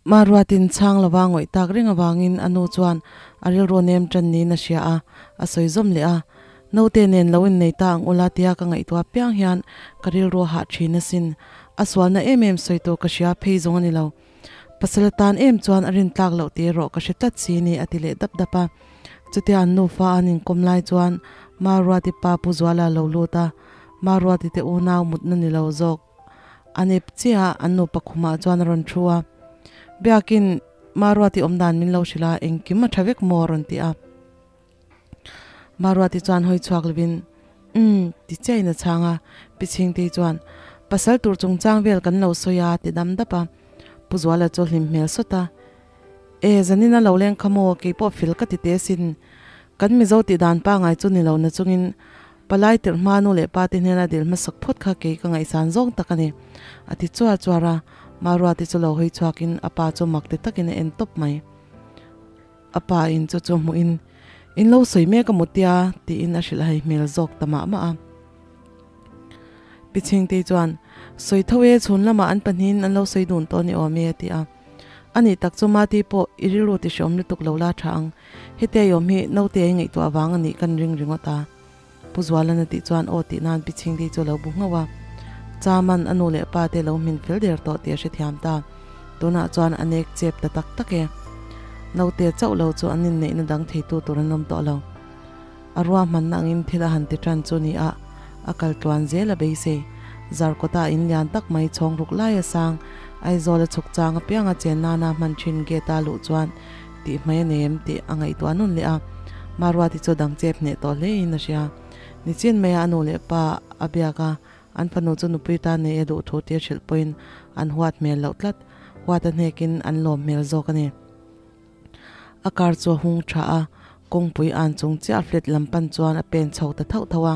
Maruatin chhang lova ngawih tak reng avangin a nu chuan a rilru nem tan niin a hria a, a sawi zawm leh a. Naute nen lo innei ta ang ula tia ka ngaihtuah piang hian ka rilru a hah thin asin. A sualna em em sawi tur ka hria phei zawng a ni lo. Pasal atan em chuan a rin tlak loh tih erawh ka hre tlat si ni a ti leh dap dap a. Chutia an nufa an inkawm lai chuan Maruati pa Pu Zuala a lo lut a, Maruati te unau mutna ni lo zawk. A nep chiah a, an nupa khumah chuan a rawn thu a. Biakin, Maruati awmdan min lo hrilh a, engkim a tha vek maw a rawn ti a. Maruati chuan hawi chhuak lovin, Umm, ti chiahin a chhang a. Pi Chhingtei chuan, Pasal tur chungchang vel kan lo sawi a, ti dam dap a. Pu Zuala chu hlim hmel sawt a. E, zanin a lo leng kha maw, keipawh fil ka ti teh asin. Kan Mizo tih dan pangai chu ni lo na chungin palai tirh hma nu leh pa te hnena dil hmasak phawt kha kei ka ngaihsan zawng tak a ni, a ti chuar chuar a. Maruati chu lo hawi chhuakin a pa chu mak ti takin a en tawp mai. A pa in chu chu hmuhin, In lo sawi mek a mutia, tiin a hrilh hai hmel zawk ta mah mah a. Pi Chhingtei chuan, Sawi tho e, chhun lamah an pahnihin an lo sawi dun tawh a ni awm e, a ti a. A nih tak chu Mati pawh i rilru ti hreawm lutuk lo la tha ang. Hetia i awm hi naute i ngaihtuah vang a nih kan ring ringawt a. Pu Zualan a tih chuan aw tih nan Pi Chhingtei chu a lo bu nghauh a. Chaman a nu leh pa te lo hmin fel der tawh tih a hrethiam ta. Tunah chuan a nek chep ta tak tak e. Naute chauh lo chu an inneihna dang theitu tur an awm tawh lo. A ruahmanna angin thil a han ti tan chu ni a, a kal tluan zel a beisei. Zarkawta in lian tak mai chhawng ruk lai a sang, Aizawl a chhuk chang apianga chen nana hman thin gate a luh chuan tih hmai a nei em tih a ngaihtuah nun leh a. Maruati chu dang chep hneh tawh hle in a hria. Nichin maia a nu leh pa a biak a, an fanu chu nupui tan nei e duh thu tih a hrilh pawhin an huat hmel loh tlat. Huat a hnekin an lawm hmel zawk a ni. A car chu a hung tha a, kawngpui an chung chiah flat lam pan chuan a pen chho ta thauh thauh a.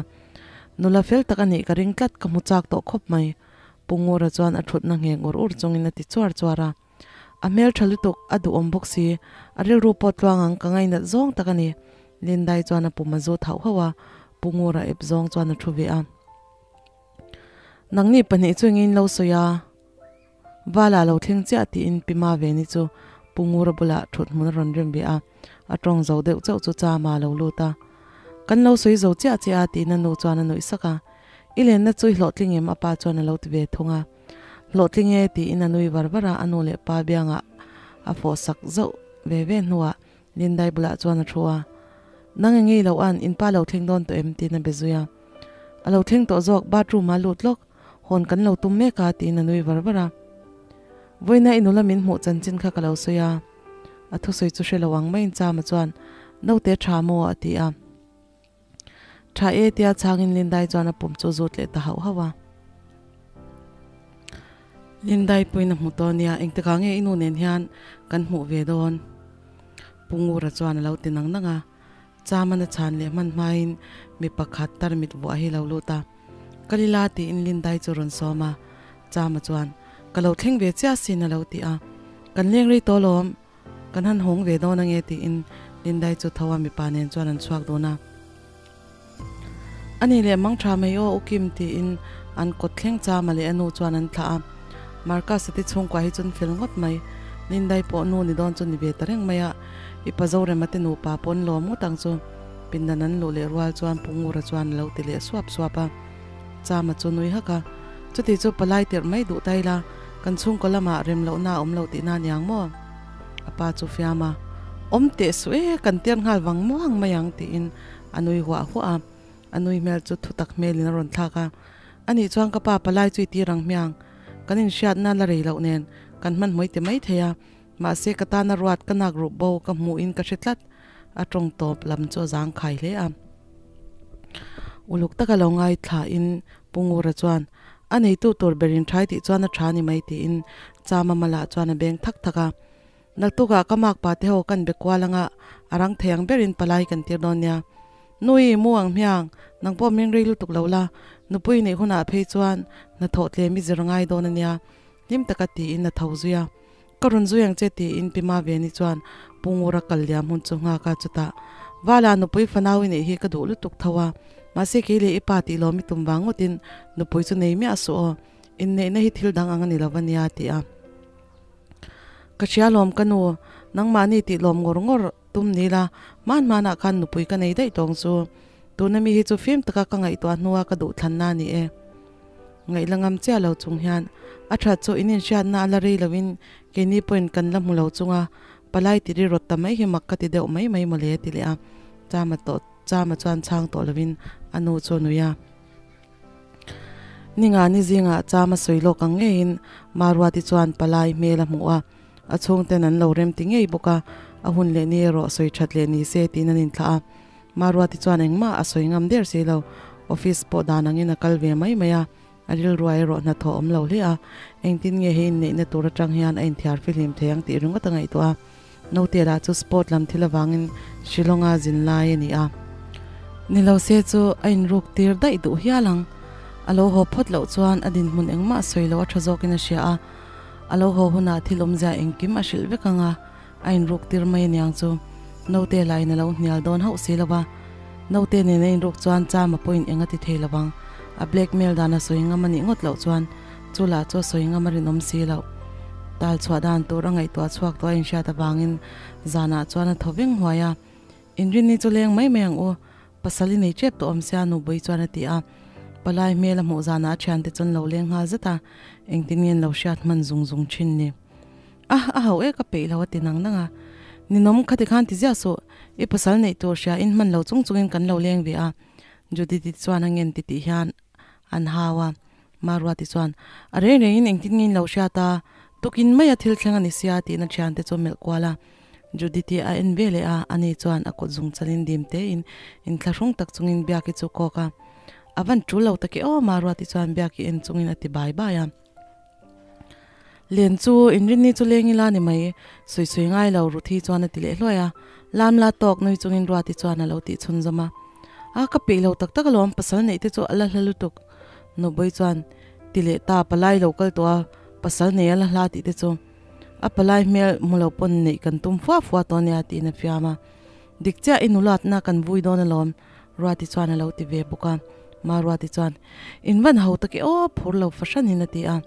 Nula fel tak a nih ka ring tlat, ka hmu chak tawh khawp mai. Pu Ngura chuan a thutna ngheng ur ur chungin a ti chuar chuar a. A hmel tha lutuk, a duhawm bawk si, a rilru pawh tluang ang ka ngainat zawng tak a ni. Lindai chuan a pum a zu thauh hauh a, Pu Ngura ep zawng chuan a thu ve a. Nangni pahnih chu engin lo sawi a? Vala lo thleng chiah tiin Pi Maveni chu Pu Ngura bulah thut hmun a rawn rem ve a, a tawng zo deuh chauh chu Chama a lo lut a. Kan lo sawi zo chiah che a tiin a nu chuan a nuih sak a. I lenna chu i hlawhtling em? a pa chuan a lo ti ve thung a. Hlawhtling e tiin a nui var var a, a nu leh pa biangah a fawh sak zauh ve ve hnuah Lindai bulah chuan a thu a. Nang eng ngei lo an, in pa lo thleng dawn tawh em? tiin a be zui a. A lo thleng tawh zawk, bathroom ah lut lawk. Hawn kan lo tum mek a tiin a nui var var a. Vawiina i nula min hmuh chanchin kha ka lo sawi a. A thusawi chu hre lo ang maiin Chama chuan, Naute tha maw? a ti a. Tha e tia chhangin Lindai chuan a pum chu zut leh ta hauh hauh a. Lindai puiin a hmu tawh nia, engtikah nge i nu nen hian kan hmuh ve dawn? Pu Ngura chuan a lo ti nang nang a. Chaman a chhan leh hman hmain mi pakhat tarmit vuah hi lo lut a. Kalila tiin Lindai chu rawn sawm a, Chama chuan, Ka lo thleng ve chiah sin a lo ti a. Kan leng rei tawh lawm, kan han hawng ve dawn ange tiin Lindai chu tho a mipa nen chuan an chhuak dawn a. A ni leh mang tha mai aw U Kim tiin an kawt thleng Chama leh a nu chuan an thlah a. Marcus-a te chhungkua hi chun fel ngawt mai. Lindai pawh nu ni dawn chu ni ve ta reng mai a, i pa Zorema te nupa pawh an lawm ngawt ang chu. Pindan an luh leh rual chuan Pu Ngura chuan a lo ti leh suap suap a. Chama chu nui hak a, Chuti chu palai tirh mai duh ta ila, kan chhungkaw lamah rem lohna a awm lo tihna a niang maw? A pa chu fiam a, Awm teh suh e, kan tir nghal vang muang mai ang tiin a nui huah huah a. A nui hmel chu thutak hmelin a rawn thlak a, Anih chuan ka pa palai chu i tir ang hmiang, kan inhriatna la rei loh nen kan hmanhmawih ti mai thei a, mahse ka tana ruat ka nak ruh bo ka hmuhin ka hre tlat. A tawng tawp lam chu a zang khai hle a. Uluk taka lo ngaithlain Pu Ngura chuan, A neitu tur berin thai tih chuan a tha ni mai tiin Chama Mala chuan a beng thak thak a. Naktukah ka makpa te ho kan be kual anga a rang thei ang berin palai kan tir dawn nia. Nui, mu ang hmiang, nang pawh meng rei lutuk lo la, nupui neih hunah phei chuan hnathawh tlem i zir ngai dawn a nia, hlim taka tiin a tho zui a. Ka rawn zui ang che tiin Pi Maveni chuan Pu Ngura kal liam hun chu nghak a, chutah Vala nupui fanau i neih hi ka duh lutuk tho a, mahse kei leh i pa tih lawm i tum vang ngawtin nupui chu nei miah suh aw, inneihna hi thil dang ang a ni lo va nia a ti a. Ka hria lawm ka nu, nangmahni tih lawm ngawr ngawr tum ni la, hman hmanah khan nupui ka nei daih tawng chu. Tuna mi hi chu fim taka ka ngaihtuah hnua ka duhthlanna a ni e. Ngaih la ngam chiah lo chung hian a that chu in inhriatna a la rei loin keini pawhin kan la hmu lo chunga palai ti ri rawt ta mai hi mak ka ti deuh mai mai mawle a ti leh a, Chama tawh Chama chuan chhang tawh loin a nu chu a nui a. Ninga ni zingah Chama sawi lawk ang ngeiin Maruati chuan palai hmel a hmuh a, a chhungten an lo rem ti ngei bawk a, a hun leh ni erawh sawi that leh ni se tiin an inthlah a. Maruati chuan engmah a sawi ngam der si lo, office pawh dan angin a kal ve mai mai a, a rilruai erawh hnathawh awm lo hle a, engtin nge he inneihna tur atang hian a inthiar fihlim thei ang tih ringawt a ngaihtuah a, Note lah chu sport lam thil avangin Shillong-a zin lai a ni a. Ni lo se chu a inruk tir daih duh hial ang. A lo haw phawt loh chuan a dinhmun engmah sawi lo a tha zawkin a hria a, a lo haw hunah thil awmzia engkim a hrilh vek ang a, A inruk tir mai aniang chu Note lah in a lo hnial dawn hauh si lo va, Note nen a inruk chuan Chama pawhin eng a ti thei lo vang. A blackmail dan a sawi ngam a nih ngawt loh chuan chu lah chu a sawi ngam a rinawm si loh. Tal chhuah dan tur a ngaihtuah chhuak tawh a inhriat avangin zanah chuan a thaw veng huai a, Inrinni chu leng mai mai ang u, pasal i nei tep tawh awm sia Nubui chuan a ti a. Palai hmel a hmuh zanah a thiante chuan lo leng nghal zet a, engtin nge an lo hriat hman zung zung thin ni. A, a hauh e ka peih lo a ti nang nang a. Ninawm khati khan ti ziah suh, i pasal neih tur hria in hman lo chung chungin kan lo leng ve a. Judith-i chuan a ngen ti tih hian an hau a. Maruati chuan, A reng rengin engtin nge in lo hriat a, tukin maia thil thleng a ni sia tiin a thiante chu a melh kual a. Judith-i a en ve leh a, ani chuan a kut zung chalin dim tein inthlahrung tak chungin Biaki chu kawk a. A van tul lo tak e aw Maruati chuan Biaki en chungin a ti bai bai a. Len chu inrinni chu leng ila ni mai, sawi sawi ngai lo Ruthi chuan a ti leh hluai a, lam la tawk nui chungin Ruati chuan a lo tih chhun zawm a. A ka peih lo tak tak alawm, pasal neih te chu a la hla lutuk. Nubui chuan ti leh ta, palai lo kal tawh a, pasal nei a la hla tih te chu a palai hmel hmu lo pawn neih kan tum fua fua tawh ania tiin a fiam a. Dik chiah i nulatna kan vui dawn alawm, Ruati chuan a lo ti ve bawk a. Ma Ruati chuan, In van ho tak e aw, phur lo fahranin a ti a.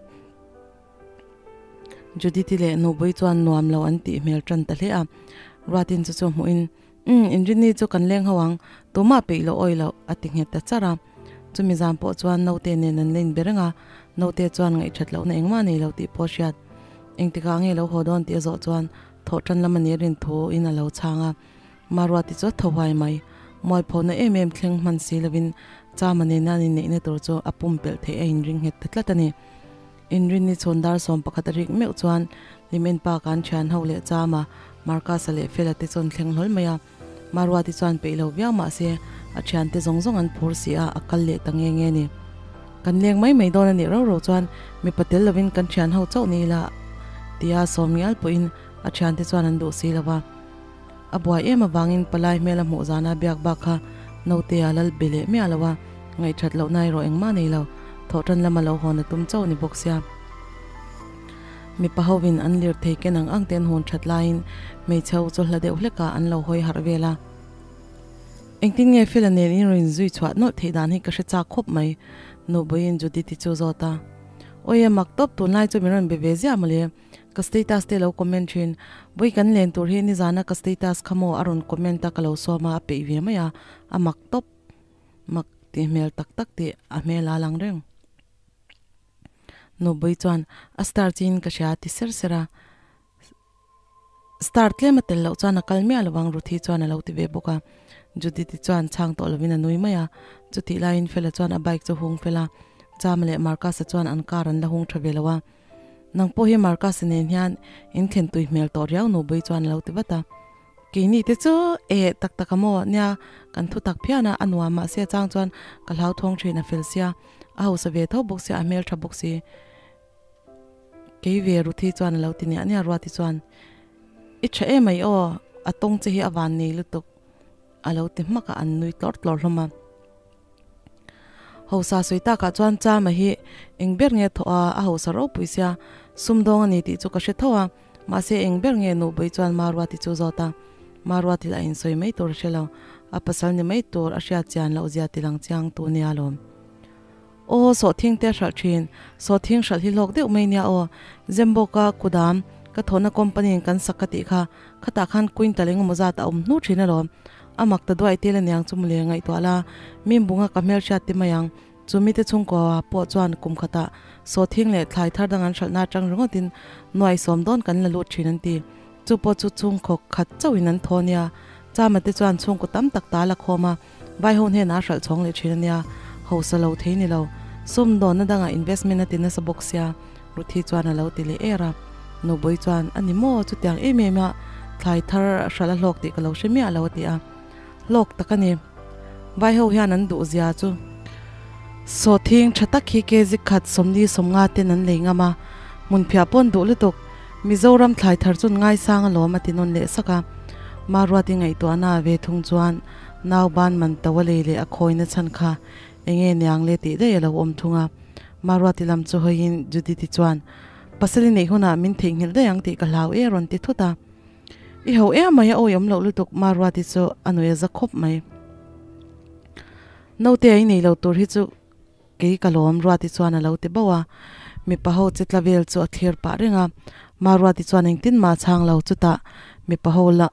Judith-i leh Nubui chuan nuam lo an tih hmel tan ta hle a. Ruatin chu chu hmuhin, Umm, Inrinni chu kan leng ho ang, tumah peih loh awi loh, a ti nghet ta char a. Chumi zan pawh chuan Note nen an la inbe reng a, Note chuan ngaihthat lohna engmah nei lo tih pawh a hriat. Engtikah nge lo haw dawn tih a zawh chuan thawh tan lam a nih a rin thu in a lo chhang a. Maruati chu a tho huai mai. Mualphona em em thleng hman si lovin Chama nena an inneihna tur chu a pumpelh theih a inring nghet ta tlat a ni. Inrinni chhawn dar 11 a rik meuh chuan Limen pa kan thian ho leh Chama, Marcus-a leh Fela te chu an thleng hlawl mai a. Maruati chuan peih lo viau mah se a thiante zawng zawng an phur si a, a kal leh ta nge nge a ni. Kan leng mai mai dawn a nih rau rau chuan mipa tel lovin kan thian ho chauh ni ila tia sawm ngial pawhin a thiante chuan an duh si lo va. A buai em avangin palai hmel a hmuh zana biak bak kha naute a lal be leh miah lo a, ngaihthat lohna erawh engmah nei lo, thawhtan lama lo hawn a tum chauh ni bawk sia. Mipa hovin an lir thei ken ang ang te an hawn that laiin hmeichhe ho chu hla deuh hlekah an lo hawi harh vel a. Engtin nge Fela nen in rawn zui chhuah nawlh theih dan hi ka hre chak khawp mai, Nubuiin Judith-i chu zawt a. Awi a mak tawp, tunlai chu min rawn be ve ziah mawle. Ka status te lo comment thin. Vawi kan len tur hi nizana ka status kha maw a rawn comment a ka lo sawm a, a peih ve mai a, a mak tawp mak tih hmel tak tak tih a hmel a lang reng. Nubui chuan a star chin ka hria a ti ser ser a, star tlem a tel loh chuan a kal miah lovang Ruthi chuan a lo ti ve bawk a. Judith-i chuan chhang tawh lovin a nui mai a, chutih laiin Fela chuan a bike chu hung fel a, Chama leh Marcus-a chuan an car an la hung tha ve lo a. Nang pawh hi Marcus-a nen hian in thlen tui hmel tawh riau Nubui chuan a lo ti vat a. Keini te chu eh tak tak a maw? Nia, kan thu tak phian a, a nuam mahse a chang chuan ka hlauthawng thin a fel sia, a hausa ve tho bawk sia, a hmel tha bawk si. Kei ve Ruthi chuan a lo ti niah niah Ruati chuan, I tha em mai aw, a tawng che hi a van nei lutuk a lo ti hmak a, an nui tlawr tlawr hlawm a. Hausa sawi takah chuan Chama hi eng ber nge thawh a, a hausa ropui sia, sumdawng a ni tih chu ka hre tho a, mahse eng ber nge Nubui chuan Maruati chu zawt a, Maruati lah in sawi mai tur a hre lo, a pasal ni mai tur a hriat chian loh zia ti lang chiang tu nia lawm. Aw, sawhthing te a hralh thin, sawhthing hralh hi hlawk deuh mai nia aw, Zembawka kudam. Ka thawhna company in kan sak ka tih kha, khatah khan quintal engemaw zat a awm hnu thin alawm. A mak ta duai tel aniang chu mawle ngaihtuah la, min bunga ka hmelhriat ti mai ang. Chu mite chhungkua pawh chuan kum khatah sawhthing leh thlai thar dang an hralhna atang ringawtin nuai sawm dawn kan la lut thin an ti. Chu pawh chu chhungkaw khat chauhin an thaw nia. Chama te chuan chhungkaw tam tak ta la khawm a, Vaiho hnenah a hralh chhawng leh thin a nia. Hausa lo thei ni lo. Sumdawnna dangah investment a ti nasa bawk sia, Ruthi chuan a lo ti leh er a. Nubui chuan, A ni maw, chutiang em em a thlai thar hralh a hlawk tih ka lo hre miah lo a ti a. Hlawk tak a ni. Vaiho hian an duh zia chu sawhthing tha tak hi kg khat sawmli sawmnga ten an lei ngam a, hmunphiah pawn duh lutuk. Mizoram thlai thar chun ngaisang alawm a ti nawn leh sak a. Maruati ngaihtuahna ve thung chuan nau ban man to a lei leh a khawina chhan kha enge niang le tih daih a lo awm thung a. Maruati lam chu hawiin Judith-i chuan, Pasali neih hunah min theihnghilh daih ang tih ka hlau e a rawn ti thut a. I ho em mai a awi awm loh lutuk Maruati chu a nuih a za khawp mai. Naute a i nei lo tur hi chu kei ka lawm Ruati chuan a lo ti bauh a. Mipa ho che tla vel chu a thlir pah reng a. Maruati chuan engtin mah a chhang lo chutah mipa ho la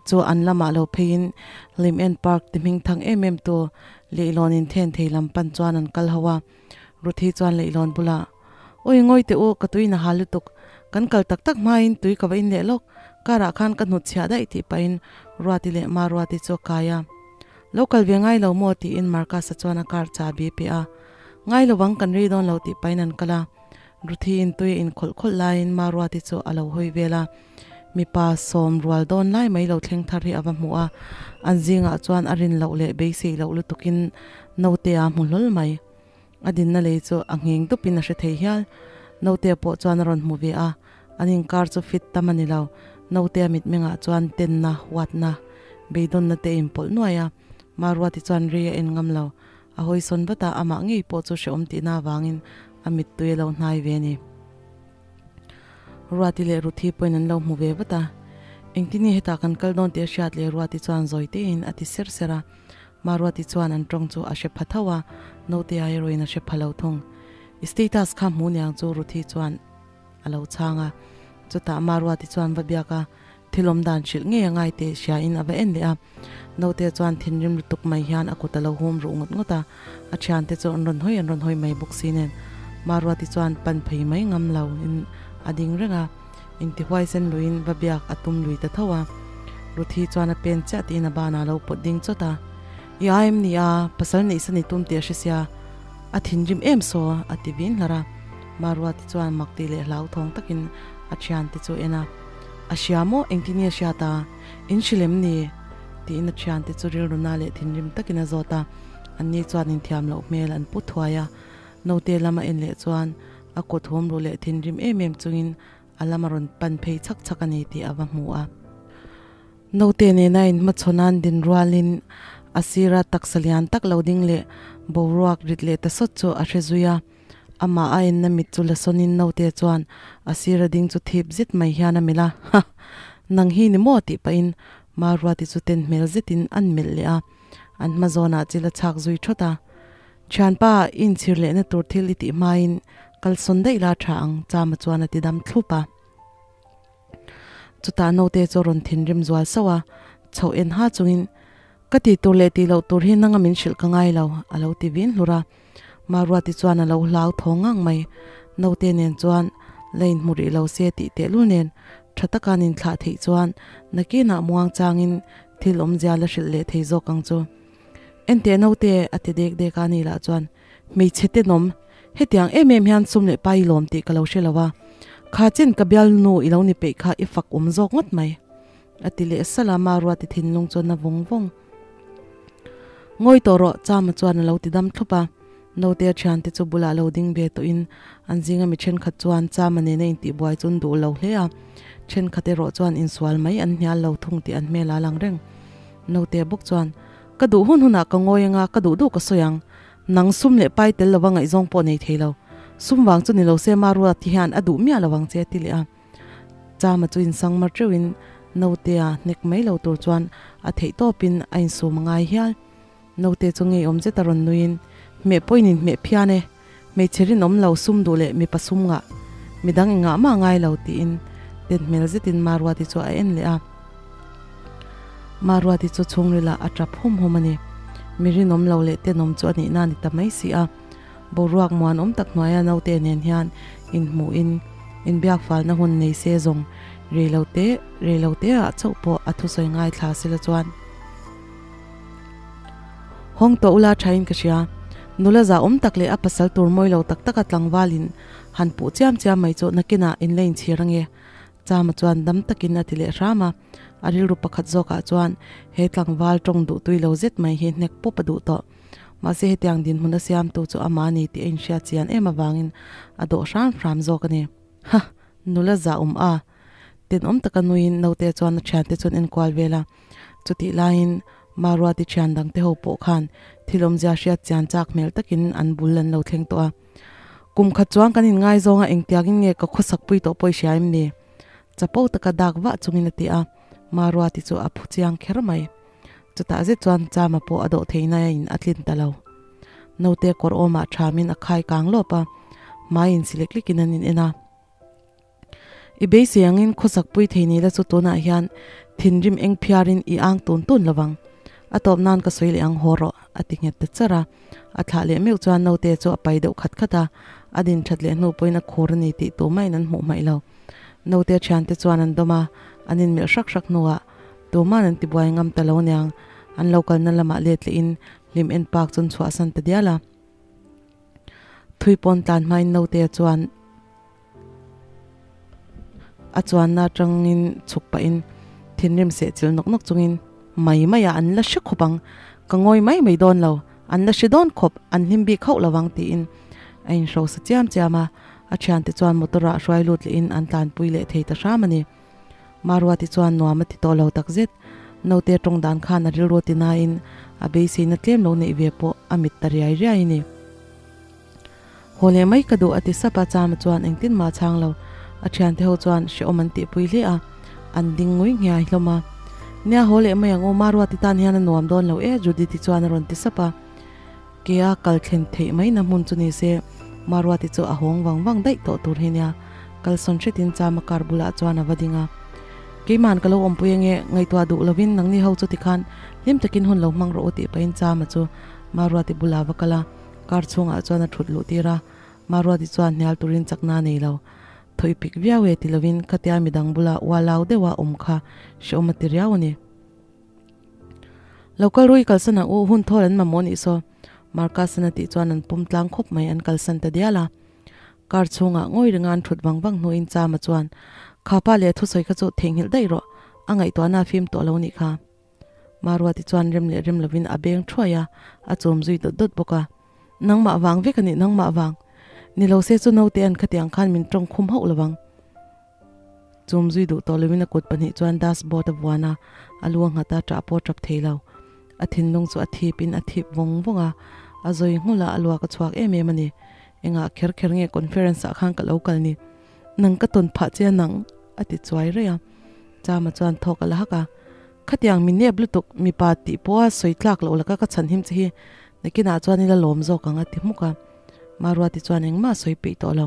chu an lamah lo pheiin Lim En Park ti hming thang em em tu Leihlawn in then thei lam pan chuan an kal ho a. Ruthi chuan Leihlawn bulah, Awi ngawi teh u, ka tui na hal lutuk. Kan kal tak tak hmain tui ka va in leh lawk. Car ah khan ka hnut chhiah daih tih pahin Ruati leh Ma Ruati chu a kai a. Lo kal ve ngai lo maw tiin Marcus-a chuan a car chahbi a pe a. Ngai lo ang kan rei dawn lo tih pahin an kal a. Ruthi in tui a in khawlh khawlh laiin Ma Ruati chu a lo hawi vel a. Mipa sawm rual dawn lai mai lo thleng thar hi a va hmu a, an zingah chuan a rin loh leh beisei loh lutukin naute a hmu hlawl mai. A dinna lei chu a nghing dupin a hre thei hial. Naute pawh chuan a rawn hmu ve a, an inkar chu fit tam a ni lo. Naute a mitmengah chuan tenna, huatna, beidawnna te a inpawlh nuai a. Maruati chuan rei a en ngam lo. A hawisawn vat a, amah ngei pawh chu hrehawm tihna avangin a mittui a lo hnai ve a ni. Ruati leh Ruthi pawhin an lo hmu ve vat a, Engtin nge hetah kan kal dawn tih a hriat leh Ruati chuan zawi tein a ti ser ser a. Mah Ruati chuan an tawng chu a hre pha tho a, naute a erawhin a hre pha lo thung. I status kha hmu niang chu Ruthi chuan a lo chhang a. Chutah Mah Ruati chuan va biak a, thil awm dan hrilh ngei a ngai teh hriain a va en leh a. Naute chuan thinrim lutuk mai hian a kut a lo hum ruh ngawt ngawt a, a thiante chu an rawn hawi an rawn hawi mai bawk si nen Maruati chuan pan phei mai ngam lo in a ding reng a, intihuai sen luiin va biak a tum lui ta tho a. Ruthi chuan a pen chiah tiin a banah a lo pawt ding chawt a, I ai em ni a, pasal neih sa ni tum tih a hre sia, a thinrim em saw a ti vin hlar a. Maruati chuan mak tih leh hlauthawng takin a thiante chu a en a, A hria maw? Engtin nge a hriat a? In hrilh em ni? tiin a thiante chu rilru na leh thinrim takin a zawt a, anni chuan inthiam loh hmel an pu thuai a. Naute lama en leh chuan a kut hum ruh leh thinrim em em chungin a lama rawn pan phei chhak chhak a ni tih a va hmu a. Naute nena inhmachhawn an din rualin a sira taksa lian tak lo ding leh boruak rit leh ta sawt chu a hre zui a. Amah a enna mit chu la sawnin naute chuan a sira ding chu thip zet mai hian a melh a, Ha! Nang hi ni maw? tih pahin Maruati chu ten hmel zetin an melh leh a, an hma zawnah chil a chhak zui thawt a. Thianpa, i inchhir lehna tur thil i tih hmain kalsawn daih la tha ang, Chama chuan a ti dam thlup a. Chutah naute chu a rawn thinrim zual sauh a, chhoh en ha chungin, Ka tih tur leh tih loh tur hi nanga min hrilh ka ngai lo, a lo ti vin hlur a. Maruati chuan a lo hlau thaw ngang mai. Naute nen chuan la inhmu rih lo se tih tehlul nen tha taka an inthlah theih chuan nakinah muang changin thil awmzia la hrilh leh thei zawk ang chu. Enteh naute, a ti dek dek a, ni lah chuan, Hmeichhe tenawm, hetiang em em hian sum leh pa i lawm tih ka lo hre lo a, kha chin ka bialnu i lo ni peih kha i fak awm zawk ngawt mai. A ti leh salh a, Maruati thinlung chuan a vawng vawng. Ngawi tawh rawh, Chama chuan a lo ti dam thlup a. Naute a thiante chu bulah lo ding ve tawhin an zinga mi thenkhat chuan Chama nena intihbuai chu an duh lo hle a, thenkhat erawh chuan insual mai an hnial lo thung tih an hmel a lang reng. Naute bawk chuan, Ka duh hun hunah ka ngawi anga ka duh duh ka sawi ang. Nang sum leh pai tel lova ngaihzawng pawh nei thei lo. Sum vang chu ni lo se Maruati hian a duh miah lo ang che a ti leh a. Chama chu insang mar teuhin Nautea hnek mai lo tur chuan a theih tawpin a insum a ngai hial. Naute chu ngeiawm zet a rawn nuiin, Hmeh pawhin inhmeh phian e, hmeichhe rinawm lo sum duh leh mipa sum ngah, midang engah mah ngai lo tiin Ten hmel zetin Maruati chu a en leh a. Maruati chu chhungrilah a tap hum hum a ni. Mi rinawm lo leh tenawm chu a nihna a ni ta mai si a. Boruak muanawm tak hnuaia naute nen hian inhmuhin inbiak falna hun nei se zawng reilote reilote ah chauh pawh a thusawi ngaithla sela chuan hawng tawh ula thain ka hria. Nula zahawm tak leh a pasal tur mawi lo tak taka tlangvalin han puh chiam chiam mai chu nakinah in la inchhir ange. Chama chuan dam takin a ti leh hram a, a rilru pakhat zawkah chuan he tlangval tawng duh tui lo zet mai hi hnek pawp a duh tawh. Mahse hetiang dinhmun a siamtu chu amah a ni tih a inhriat chian em avangin a dawh hram hram zawk a ni. Ha! Nula zah awm a! Tenawm taka nuiin naute chuan a thiante chuan enkual vel a. Chutih laiin Maruati thian dangte ho pawh khan thil awmzia hriat chian chak hmel takin an bul an lo thleng tawh a. Kum khat chuan kan inngaizawng a engtiangin nge ka khawsak pui tawh pawh i hria em ni? Chapo taka dak vah chungin a ti a, Maruati chu a phu chiang kher mai. Chutah zet chuan Chama pawh a dawh theihna a in a tlin ta lo. Naute kawr awmah thamin a khai kang lawp a, hmai insi lek lekin an in en a. I beisei angin khawsak pui thei ni la chu tunah hian thinrim eng phiarin i ang tun tun lo vang. A tawp nan ka sawi leh ang haw rawh, a ti nghet ta char a. A thlah leh meuh chuan naute chu a pai deuh khat khat a, a din that leh hnu pawhin a khur a ni tih tumah in an hmuh hmaih lo. Naute thiante chuan an dawm a, an inmelh hrak hrak hnuah Tuman an tibuai ngam ta lo niang, an lo kalna lamah let lehin hlim en pak chuan chhuahsan ta dial a. Thui pawn tlan hmain naute chuan a chuanna atangin chhuk pahin thinrim seh chilh nawk nawk chungin mai mai a an la hre khawp ang, ka ngawi mai mai dawn lo, an la hre dawn khawp, an hlim bik hauh lo ang tiin a inhrosa chiam chiam a, a thiante chuan motor ah hruai lut lehin an tlanpui leh thei ta hram a ni. Maruati chuan nuam a ti tawh lo takzet. Naute tawng dan khan a rilru ti nain a beiseina tlem lo neih ve pawh a mit ta riai riai a ni. Haw leh mai ka duh a ti sap a, Chama chuan engtin mah a chhang lo. A thiante ho chuan hrehawm an tihpui hle a, an ding ngui nghiai hlawm a. Nia haw leh mai ang u, Maruati tan hian a nuam dawn lo e Judith-i chuan a rawn ti sap a. Kea kal thlen theih maina hmun chu ni se, Maruati chu a hawng vang vang daih tawh tur hi nia. Kalsawn hretin Chama car bulah chuan a va ding a. Keiman ka lo awmpui ange, ngaihtuah duh lovin nangni ho chu tikhan hlim takin hun lo hmang rawh u tih pahin Chama chu Maruati bulah a va kal a, car chhungah chuan a thut luh tir a. Maruati chuan hnial turin chakna a nei lo. Thawi pik viau e ti lovin khatia midang bula ualau deuha awm kha hrehawm a ti riau a ni. Lo kal rui kalsan ang u, hun thawl an mamawh nih saw. Marcus-an a tih chuan an pawm tlang khawp mai, an kalsan ta dial a. Car chhungah ngawi ringa an thut vang vang hnuin Chama chuan, Kha pa leh a thusawi kha chu theihnghilh daih rawh, a ngaihtuahna a fim tawh lo nih kha. Maruati chuan rem leh rem lovin a beng thuai a, a chawm zui dawt dawt bawk a. Nangmah vang vek a nih, nangmah vang. Ni lo se chu naute an khatiang khan min tawng khum hauh lovang. Chum zui duh tawh loin a kut pahnih chuan dashboard a vuan a, a lu a nghat a, ṭah pawh a ṭap thei lo. A thinlung chu a thip in a thip vawng vawng a, a zawi nghulh a, a luak a chhuak em em a ni. Engah kher kher nge conference ah khan ka lo kal ni? Nang ka tawn phah che a nang? a ti chuai raih a. Chama chuan thawk a la hak a, Khatiang mi nep lutuk, mipa tih pawha sawi tlak loh laka ka chhan him che hi nakinah chuan ila lawm zawk ang a ti hmuk a. Maruati chuan engmah a sawi peih tawh lo.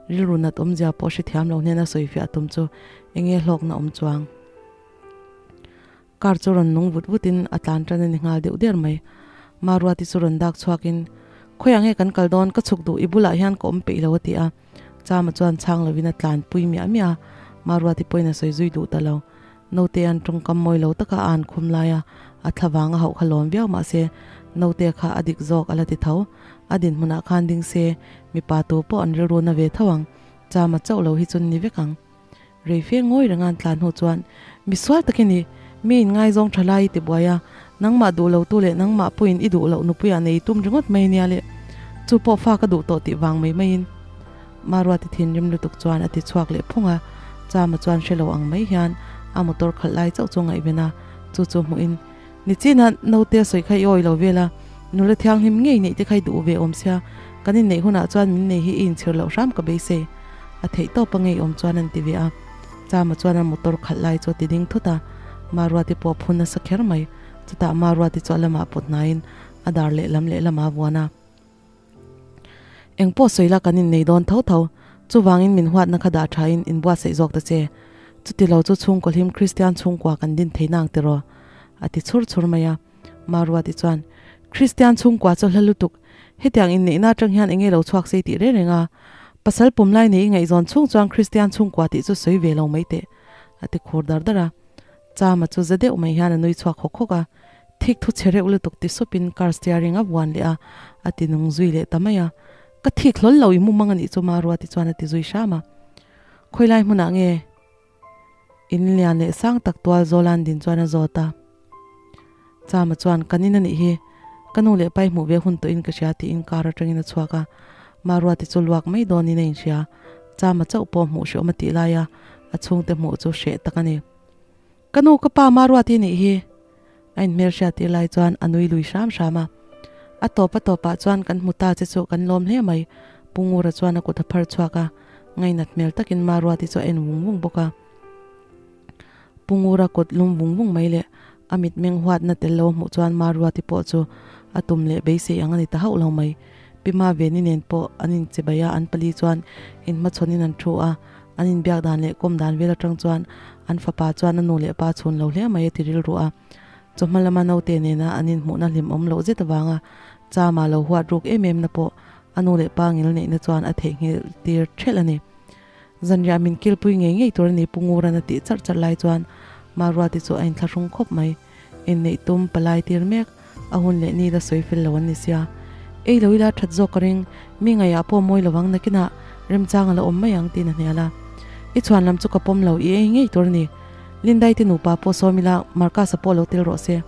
Rilru nat awmzia pawh hrethiam lo hnena sawi fiah tum chu enge hlawkna awm chuang. Car chu rawn nung vut vutin a tlan tan a ni nghal deuh der mai. Maruati chu rawn dak chhuakin, Khawiah nge kan kal dawn, ka chhuk duh, i bulah hian ka awm peih lo a ti a. Chama chuan chhang lovin a tlan pui miah miah a, Maruati pawhin a sawi zui duh ta lo. Naute an tawngkam mawi lo taka a an khum lai a, a thlavang a hauh kha lawm viau mahse naute kha a dik zawk a la ti tho. A dinhmunah khan ding se, mipa tu pawh an rilru na ve tho ang, chama chauh lo hi chu ni vek ang. Reife ngawi renga an tlan hnu chuan, Misual tak i ni, mi in ngaizawng tha lai i ti buai a, nangmah duh lo tu leh nangmah pawhin i duh loh nupuiah nei tum ringawt mai nia le, chu pawh fa ka duh tawh tih vang mai maiin. Maruati thinrim lutuk chuan a ti chhuak leh phung a, Chama chuan hre lo ang mai hian a motor khalh lai chauh chu ngaihven a, chu chu hmuhin, Nichina naute a sawi kha i awi lo vel a, nula thianghlim ngei neih te kha i duh ve awm sia, kan inneih hunah chuan min nei hi i inchhir loh hram ka beisei. A theih tawp a ngei awm chuan an ti ve a, Chama chuan a motor khalh lai chu a ti ding thut a, Maruati pawh a phu nasa kher mai, chutah Maruati chu a lamah pawt hnaiin a dar lehlam lehlamah a vuan a. Eng pawh sawi la kan innei dawn tho tho, chuvangin min huatna kha dah thain inbuatsaih zawk ta che. Chuti lo chu chhungkaw hlim Kristian chhungkua kan din thei nang tiraw? A ti chhur chhur mai a. Maruati chuan, Kristian chhungkua chu hla lutuk, hetiang inneihna atang hian enge lo chhuak sei tih reng reng a, pasal pum lai nei i ngaihzawn chhung chuan Kristian chhungkua tih chu sawi ve lo mai teh, a ti khur dar dar a. Chama chu za deuh mai hian a nui chhuak hawk hawk a, thik thu che reuh lutuk ti supin car steering a vuan leh a, a ti nung zui leh ta mai a. Ka thik hlawl lo i mu mang a nih chu Maruati chuan a ti zui hram a. Khawilai hmunah nge? In lian leh sang tak tual Zawlan din chuan a zawt a. Chama chuan, Kan in a nih hi, ka nu leh pai hmuh ve hun tawhin ka hria tiin car atangin a chhuak a. Maruati chu luak mai dawnin a inhria. Chama chauh pawh hmuh hrehawm a tih lai a, a chhungte hmuh chu hreh tak a ni. Ka nu ka pa Maruati nih hi! A inhmelhriat tir lai chuan a nui lui hram hram a. A tawp a tawpah chuan kan hmu ta che chu kan lawm hle mai, Pu Ngura chuan a kut a phar chhuak a, ngainat hmel takin Maruati chu a en vung vung bawk a. Pu Ngura kut lum vung vung mai leh a mitmeng huatna tel lo hmuh chuan Maruati pawh chu a tum leh beisei ang a ni ta hauh lo mai. Pi Maveni nen pawh an inchibai a, an pali chuan inhmachhawnin an thu a, An inbiak dan leh kawm dan vel atang chuan an fapa chuan a nu leh pa chhun lo hle mai a ti rilru a. Chawhma lama naute nena an inhmuhna hlimawm loh zet avanga Chama lo huat ruk em em na pawh a nu leh pa ngil neihna chuan a theihnghilh tir thelh a ni. Zanriah min kilpui ngei ngei tur a ni Pu Nguran a tih charh charh lai chuan Maruati chu a inthlahrung khawp mai. Inneih tum palai tir mek a hun leh ni la sawi fel lo an ni sia. Ei lo ila that zawk ka ring, mi ngaihah pawh mawi lovang nakinah remchang a la awm mai ang tiin a hnial a. I chhuan lam chu ka pawm lo, i ei ngei tur a ni. Lindai te nupa pawh sawm ila Marcus-a pawh lo tel rawh se.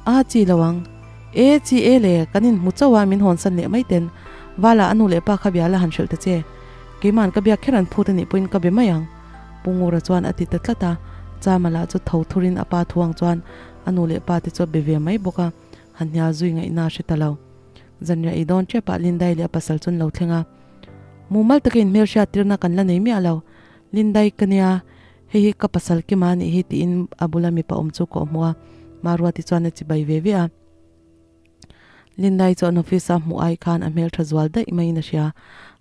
A chi lo ang. E chi e le, kan inhmu chauh a min hawnsan leh mai ten. Vala a nu leh pa kha bia la han hrilh ta che. Keima'n ka biak kher an phut a nih pawhin ka be mai ang. Pu Ngura chuan a ti ta tlat a, Chama lah chu tho thurin a pa thuang chuan a nu leh pa te chu a be ve mai bawk a, han hnial zui ngaihna a hre ta lo. Zanriah ei dawn tepah Lindai leh a pasal chu an lo thleng a, Mumal taka inhmel hriat tirna kan la nei miah lo, Lindai ka nia, hei hi ka pasal kima a nih hi tiin a bula mipa awm chu ka awm hmuh a, Maruati chuan a chibai ve ve a. Lindai chuan office a hmuh ai khan a hmeltha zual daih maiin a hria.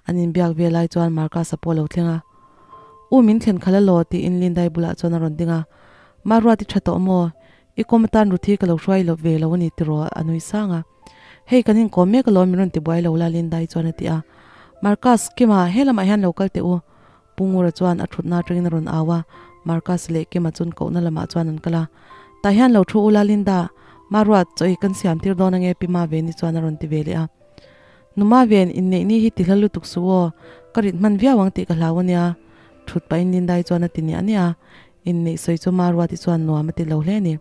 An inbiak ve lai chuan Marcus-a pawh a lo thleng a. U min thlen khalh alaw tiin Lindai bulah chuan a rawn ding a. Maruat i tha tawh maw? I kawm atan Ruthi ka lo hruai lo ve lo a ni tiraw a nui sang a. Hei kan inkawm mek alaw min rawn ti buai lo la Lindai chuan a ti a. Marcus, Kima, he lamah hian lo kal teh u. Pu Ngura chuan a thutna atangin a rawn au a, Marcus leh Kima chun kohna lamah chuan an kal a. Tah hian lo thu ula Linda, Maruat, chaw i kan siam tir dawn ange Pi Maveni chuan a rawn ti ve leh a. Nu Maven, inneih ni hi ti hla lutuk suh aw, ka rit hman viau ang tih ka hlau ania. Thut pahin Lindai chuan a ti niah niah a, inneih sawi chu Maruati chuan nuam a ti lo hle a ni.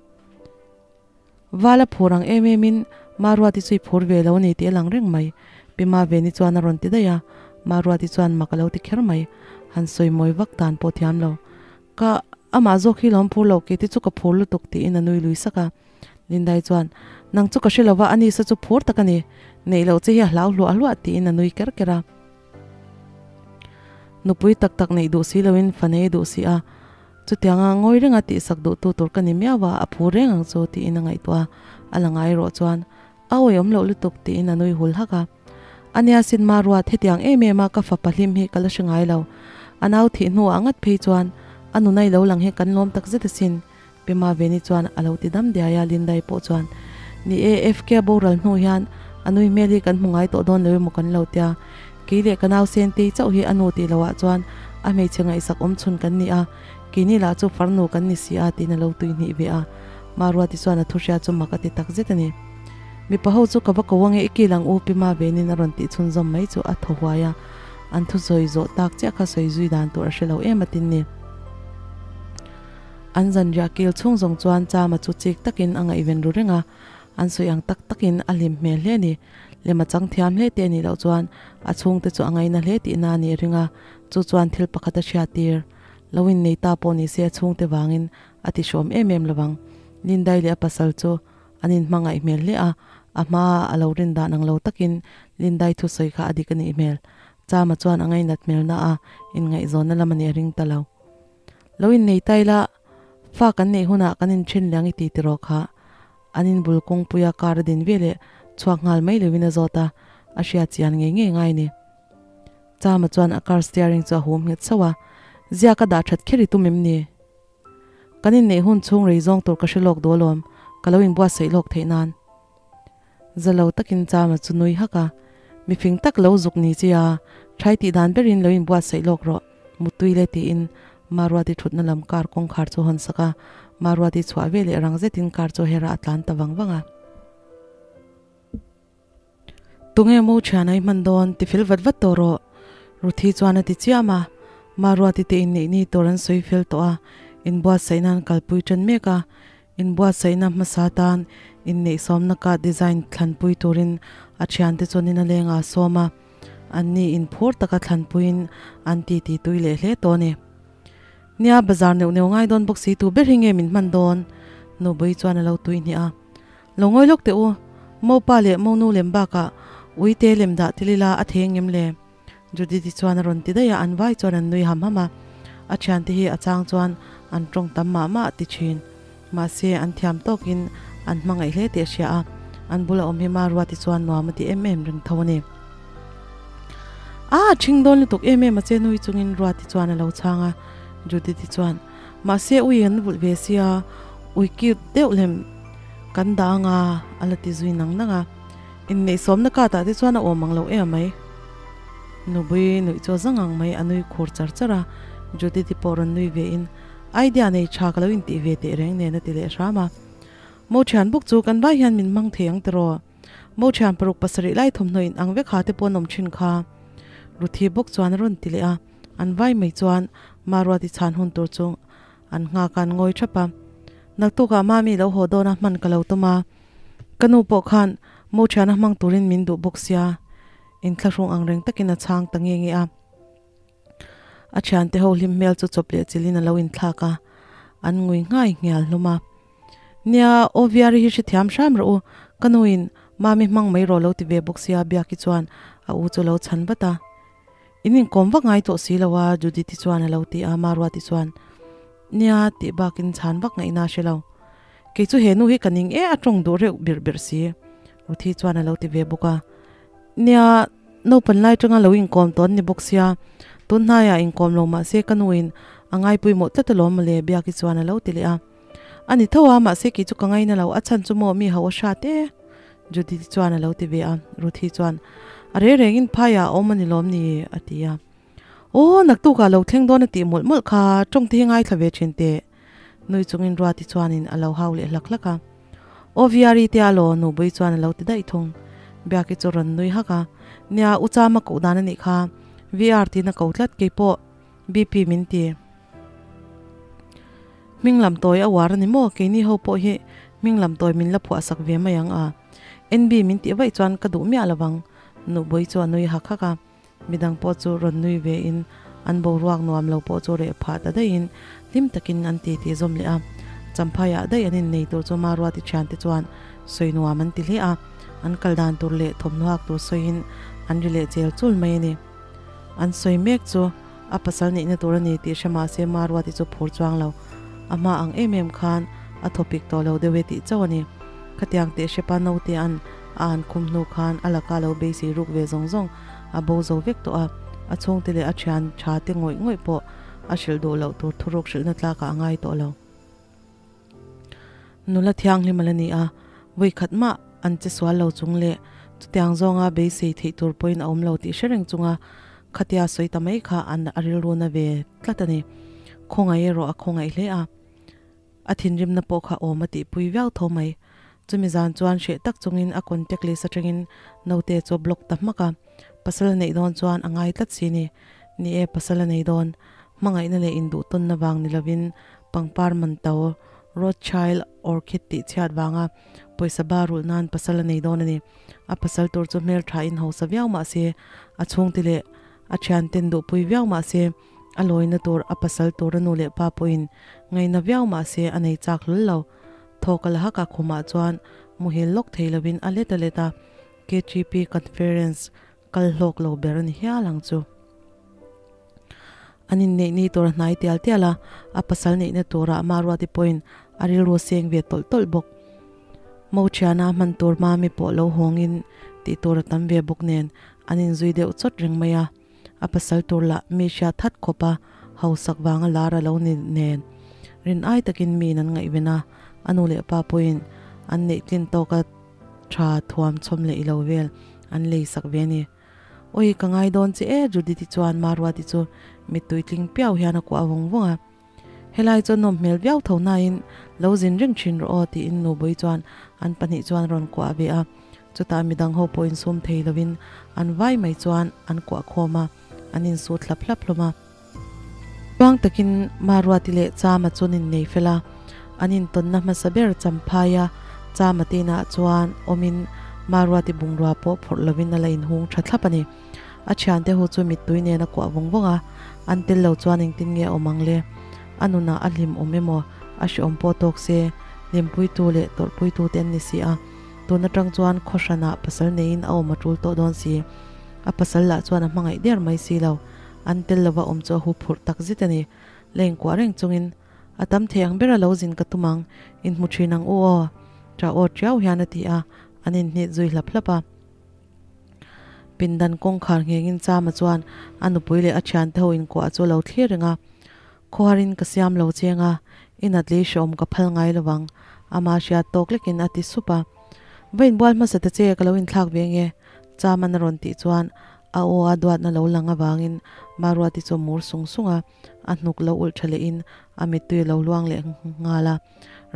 Val a phur ang em em in Maruati chu i phur ve lo a ni tih a lang reng mai. Pi Maveni chuan a rawn ti daih a, Maruati chuan mak a lo ti kher mai. Han sawi mawi vak dan pawh thiam lo. Ka amah zawk hi lawm phur lo ke te chu ka phur lutuk tiin a nui lui sak a. Lindai chuan, Nang chu ka hre lo va, ani sa chu phur tak a ni. Neih loh che hi a hlau hluah hluah tiin a nui ker ker a. Nupui tak tak neih duh si loin fa nei duh si a. Chutianga ngawi renga tihsak duhtu tur ka ni miau a, a phu reng ang chu tiin a ngaihtuah a, a la ngai erawh chuan a awihawm loh lutuk tiin a nui hul hak a. Ania sin ma ruat hetiang em em a ka fapa hlim hi ka la hre ngai lo. A nau thih hnuah ngat phei chuan a nunai lo lang hi kan lawm tak zet asin Pi Maveni chuan a lo ti dam diai a, Lindai pawh chuan Ni e, FK a boral hnu hian a nui hmel hi kan hmu ngai tawh dawn lo emaw kan lo tia. Kei leh ka nau Sentei chauh hi a nu tih loah chuan a hmeichhe ngaihsak awm chhun kan ni a, keini lah chu farnu kan ni si a tiin a lo tuihnih ve a. Maruati chuan a thuhria chu mak a ti tak zet a ni. Mipa ho chu ka va ko ange i kil ang u Pi Mavenin a rawn tih chhunzawm mai chu a thaw huai a, an thusawi zawh tak chiah kha sawi zui dan tur a hre lo em a tin ni. An zanriah kil chhung zawng chuan Chama chu chik takin a ngaihven ru reng a, an sawi ang tak takin a hlim hmel hle a ni. Lema chang thiam hle te a nih loh chuan a chhungte chu a ngaina hle tihna a nih ring a, chu chuan thil pakhat a hriat tir. Lo innei ta pawh ni se a chhungte vangin a ti hrawm em em lovang. Lindai leh a pasal chu an inhmangaih hmel hle a, a hmaa a lo rin dan ang lo takin Lindai thusawi kha a dik a nih hmel. Chama chuan a ngainat hmelna a inngaihzawnna lam a nih a ring ta lo. Lo innei ta ila, fa kan neih hunah kan inthen liang i ti tiraw kha. An inbul kawngpuia car a din veleh chhuak nghal mai loin a zawt a, a hriat chian ngei ngei ngai ni. Chama chuan a car steering chu a hum nghet sauh a, Ziak a dah that kher i tum em ni? Kan inneih hun chhung rei zawng tur ka hre lawk duh alawm, ka lo inbuatsaih lawk theih nan. Za lo takin Chama chu nui hak a, Mi fing tak lo zuk ni chi a, thai tih dan berin lo inbuatsaih lawk rawh, Muttui le tiin Maruati thutna lam car kawngkhar chu hawn sak a, Maruati chhuah ve leh rang zetin car chu hera a tlan ta vang vang a. Tunge mo thian a i hman dawn ti fel vat vat tawh rawh, Ruthi chuan a ti chiam a, Maruati te inneih ni tur an sawi fel tawh a, inbuatsaih nan kalpui tan mek a, Inbuatsaihna hmasa tan inneihsawmna card design thlanpui turin a thiante chuanin a leng a sawm a, anni inphur taka thlanpuiin an titi tui leh hle tawh a ni. Nia, bazar neuh neuh ngai dawn bawk si tu ber hi nge min hman dawn? Nubui chuan a lo tui hnih a. Lo ngawi lawk teh u, Mopa leh Monu lem bakah uite lem dah til ila a thei engem le? Judith-i chuan a rawn ti daih a, an vai chuan an nui ham ham a. A thiante hi a chang chuan an tawng tam mah mah a ti thin. Mahse, an thiam tawkin an hmangaih hle tih a hria a, an bula awm hi Maruati chuan nuam a ti em em reng tho a ni. A thing dawn lutuk em em a che nui chungin Ruati chuan a lo chhang a, Judith-i chuan, Mahse, ui an vulh ve sia, ui cute deuh lem kan dah anga a la ti zui nang nang a. Inneihsawmna katah te chuan a awm ang lo em mai. Nupui nuih chu a zang ang mai, a nui khur char char a, Judith-i pawh rawn nui ve in, Idea nei tha ka lo intih ve teh reng nen a ti leh hram a. Mo thian bawk chu kan vai hian min hmang thei ang tiraw? Mo thian paruk pasarih lai thawmhnaw in ang vek ha te pawh an awm thin kha. Ruthi bawk chuan a rawn ti leh a, an vai mai chuan Maruati chhan hun tur chu An nghak a, an ngawi thap a. Naktukah Mami lo haw dawn a, hman ka lo tum a. Ka nu pawh khan mo thiana hmang turin min duh bawk sia. Inthlahrung ang reng takin a chhang ta nge nge a. A thiante ho hlim hmel chu chawp leh chilhin a lo inthlak a, an ngui nghai nghial hlawm a. Nia, aw Viari hi hrethiam hram rawh u, ka nuin Mami hmang mai rawh lo ti ve bawk sia Biaki chuan a u chu lo chhan vat a. In inkawm vak ngai tawh si lo a, Judith-i chuan a lo ti a, Maruati chuan, Nia, tih bakin chhan vak ngaihna a hre lo. Kei chu he nu hi ka ning e, a tawng duh reuh birh birh si, Ruthi chuan a lo ti ve bawk a. Nia, naupan lai tanga lo inkawm tawh an ni bawk sia, tun hnaiah inkawm lo mah se ka nuin a ngaipawimawh tlat alawm mawle, Biaki chuan a lo ti leh a. A ni tho a, mahse kei chu ka ngaina lo, a chhan chu maw mi ho a hrat e. Judith chuan a lo ti ve a, Ruthi chuan, A reng rengin phaiah a awm a ni lawm ni? a ti a. Aw, naktukah lo thleng dawn a tih mawlh mawlh kha, tawng te hi ngaithla ve thin teh. Nui chungin Ruati chuanin a lo hau leh hlak hlak a. Aw Viari te a law, Nubui chuan a lo ti daih thung. Biaki chu rawn nui hak a, Nia, u Chama koh dan a nih kha, VR tiin a ko tlat, keipawh BP min ti. Hming lam tawi a uar a ni maw? Keini ho pawh hi hming lam tawi min la phuah sak ve mai ang a. NB min tih vaih chuan ka duh miah lovang. Nubui chu a nui hak hak a. Midang pawh chu rawn nui ve in an boruak nuam lo pawh chu reh phah ta daih in hlim takin an ti tih zawm leh a. Champhaiah daih an innei tur chu Maruati thiante chuan sawi nuam an ti hle a. An kal dan tur leh thawmhnaw hak tur sawiin an ri leh chel chul mai a ni. An sawi mek chu a pasal nihna tur a ni tih hre mahse Maruati chu phur chuang lo. A hma ang em em khan a thawpik tawh lo deuh e tih chauh a ni. Khatiang teh hrepa naute an a an khum hnu khan a laka lo beisei ruk ve zawng zawng a bo zo vek tawh a, a chhungte leh a thian tha te ngawih ngawih pawh a hrilh duh loh tur thuruk hrilhna tlakah a ngai tawh lo. Nula thianghlim a la ni a, vawi khat mah an che sual lo chung leh chutiang zawnga beisei theih tur pawhin a awm lo tih hre reng chunga khatia sawi ta mai kha an a rilru na ve tlat a ni. Khawngaih erawh a khawngaih hle a, a thinrimna pawh kha awm a tihpui viau tho mai. Chumi zan chuan hreh tak chungin a contact list atangin naute chu a block ta hmak a, pasal a neih dawn chuan a ngai tlat si ni. Ni e, pasal a nei dawn. Hmangaihna leh induhtawnna vang ni lovin Pangpar man to, Rothschild orchid tih chhiat vanga pawisa ba rulh nan pasal a nei dawn a ni. A pasal tur chu hmeltha in hausa viau mah se, a chhungte leh a thianten duhpui viau mah se, a lawina tur a pasal tur a nu leh pa pawhin ngaina viau mah se a nei chak hlul lo. Thawk a la hak a, khumah chuan muhil lawk thei lovin a let a let a, KTP conference kal hlawk lo ber a ni hial ang chu. An inneih ni tur a hnai tial tial a, a pasal neihna turah Maruati pawhin a rilru seng ve tawlh tawlh bawk. Mo thiana hman tur Mami pawh lo hawngin tih tur a tam ve bawk nen an inzui deuh chawt reng mai a, a pasal tur lah mi hriat that khawp a hausak vanga lar a lo ni nen. Rin ai takin miin an ngaihven a, a nu leh pa pawhin an neih tlin tawka tha thuam chhawm leh ilo vel an lei sak ve a ni. Awi ka ngai dawn che e Judith-i chuan Maruati chu mittui tling piau hian a kuah vawng vawng a. Helai chu a nawm hmel viau tho nain lo zin reng thin rawh aw tiin Nubui chuan an pahnih chuan rawn kuah ve a. Chutah midang ho pawh insum thei lovin an vai mai chuan an kuah khawm a, an insut hlap hlap hlawm a. Tluang takin Maruati leh Chama chu an innei fel a, an intawnna hmasa ber Champhaia Chama te inah chuan awmin Maruati bungrua pawh phawrh lovin a la inhung tha thlap a ni. A thiante ho chu mittui nen a kuah vawng vawng a, an tel lo chuan engtin nge a awm ang le? A nunah a hlim awm emaw a hreawm pawh tawk se, hlimpuitu leh tawrhpuitu te an ni si a, tun atang chuan khaw hranah pasal neiin a awm a tul tawh dawn si. A pasal lah chuan a hmangaih der mai si lo. An tel lova awm chu a hu phurh tak zet a ni. La inkuah reng chungin, A tam thei ang bera lo zin ka tum ang, inhmu thin ang u aw, ṭah aw ṭiau hian a ti a, an inhnit zui hlap hlap a. Pindan kawngkhar nghengin Chama chuan a nupui leh a ṭhiante ho inkuah chu a lo thlir reng a. Khawharin ka siam lo cheng a, i nat lei hreawm ka phal ngai lo vang, ama hriat tawk lekin a ti sup a. Va inbual hmasa ta che, ka lo inthlak ve nge, Chama'n a rawn tih chuan A aw a duatna lo lang avangin Maruati chu a mur sung sung a, a hnuk lo ulh tha lehin a mittui a lo luang leh nghal a.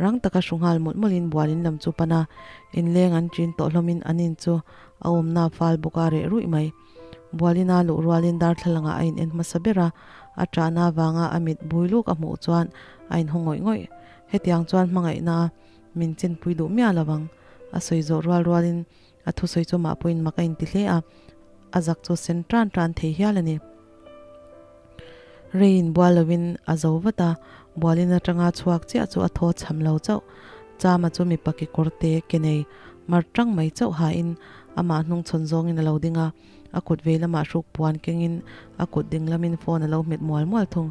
Rang taka hru nghal mawlh mawlhin bualin lam chu pan a, inleng an ṭin tawh hlawmin an in chu a awmna a fal bawk a reh ruih mai. Bualina luh rualin darthlalangah a in en hmasa ber a, a ṭahna avanga a mit bui luk a hmuh chuan a inhaw ngawih ngawih. Hetiang chuan hmangaihna min chenpui duh miah lo ang, a sawi zawh rual rualin A thusawi chu mah pawhin mak a inti hle a, a zak chu sen tan tan thei hial a ni. Reiin bual lovin a zo vat a, bualin atanga chhuak chiah chu a thaw chham lo chauh. Chama chu mipa kekawr te ke nei mar tang mai chauh hain amah hnung chhawn zawngin a lo ding a, a kut vei lamah hruk puan kengin a kut ding lamin phone a lo hmet mual mual thung.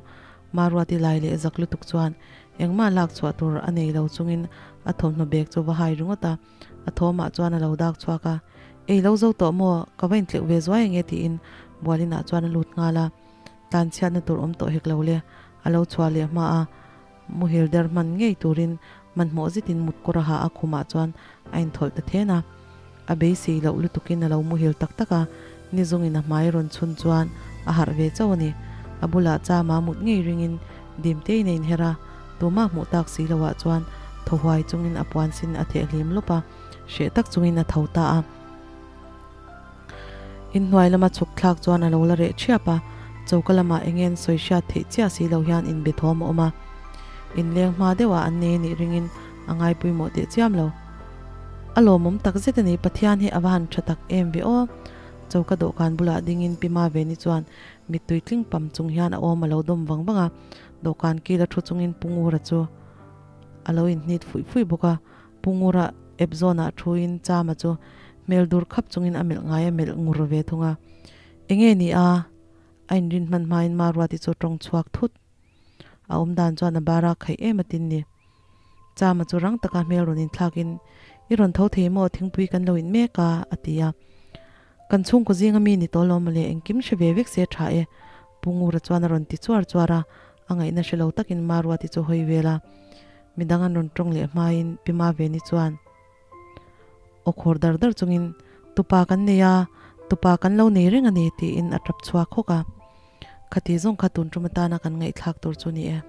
Maruati lai leh zak lutuk chuan engmah lak chhuah tur a nei lo chungin a thawmhnaw bag chu va hai ringawt a. A thawmah chuan a lo dak chhuak a, Ei lo zo tawh maw, ka va intleuh ve zuai ange tiin Bualinah chuan a lut nghal a. Tlanchhiatna tur awm tawh hek lo le, a lo chhuah leh hma a, muhil der hman ngei turin hmanhmawh zetin mut kawr a ha a khumah chuan a inthawlh ta then a. A beisei loh lutukin a lo muhil tak tak a, nizungin a hmai rawn chhun chuan a harh ve chauh a ni. A bulah chama mut ngei ringin dimtein a inher a, tumah hmuh tak si loah chuan thaw huai chungin a puan sin a theh hlim lawp a, hreh tak chungin a tho ta a. Inhnuai lama chhuk thlak chuan a lo la reh thiap a, choka lamah eng nge an sawi hriat theih chiah si lo hian inbe thawm a awm a. Inleng hma deuhah an nei anih ringin a ngaipawimawh teh chiam lo. A lawmawm tak zet a ni, Pathian hi a va han tha tak em ve aw. Choka dawhkan bulah dingin Pi Maveni chuan mittui tling pam chung hian a awm a lo dawm vang vang a, dawhkan kil a thu chungin Pu Ngura chu a lo inhnit fuih fuih bawk a, Pu Ngura ep zawnah thuin Chama chu hmel dur khap chungin a melh ngai a melh ngur ve thung a, Enge ni a? A inrin hman hmain Maruati chu tawng chhuak thut. A awm dan chuan a bara khaih em a tin ni. Chama chu rang taka hmel rawn inthlakin, I rawn tho thei maw, thingpui kan lo in mek a, a ti a. Kan chhungkaw zinga mi ni tawh lo mawle, engkim hre ve vek se tha e, Pu Ngura chuan a rawn ti chuar chuar a, a ngaihna hre lo takin Maruati chu hawi vel a. Midang an rawn tawng leh hmain Pi Maveni chuan aw khawr dar dar chungin, Tupa kan nei a, tupa kan lo nei reng a ni, tiin a tap chhuak hawk a. Khati zawng kha tun tum atana kan ngaihthlak tur chu ni e.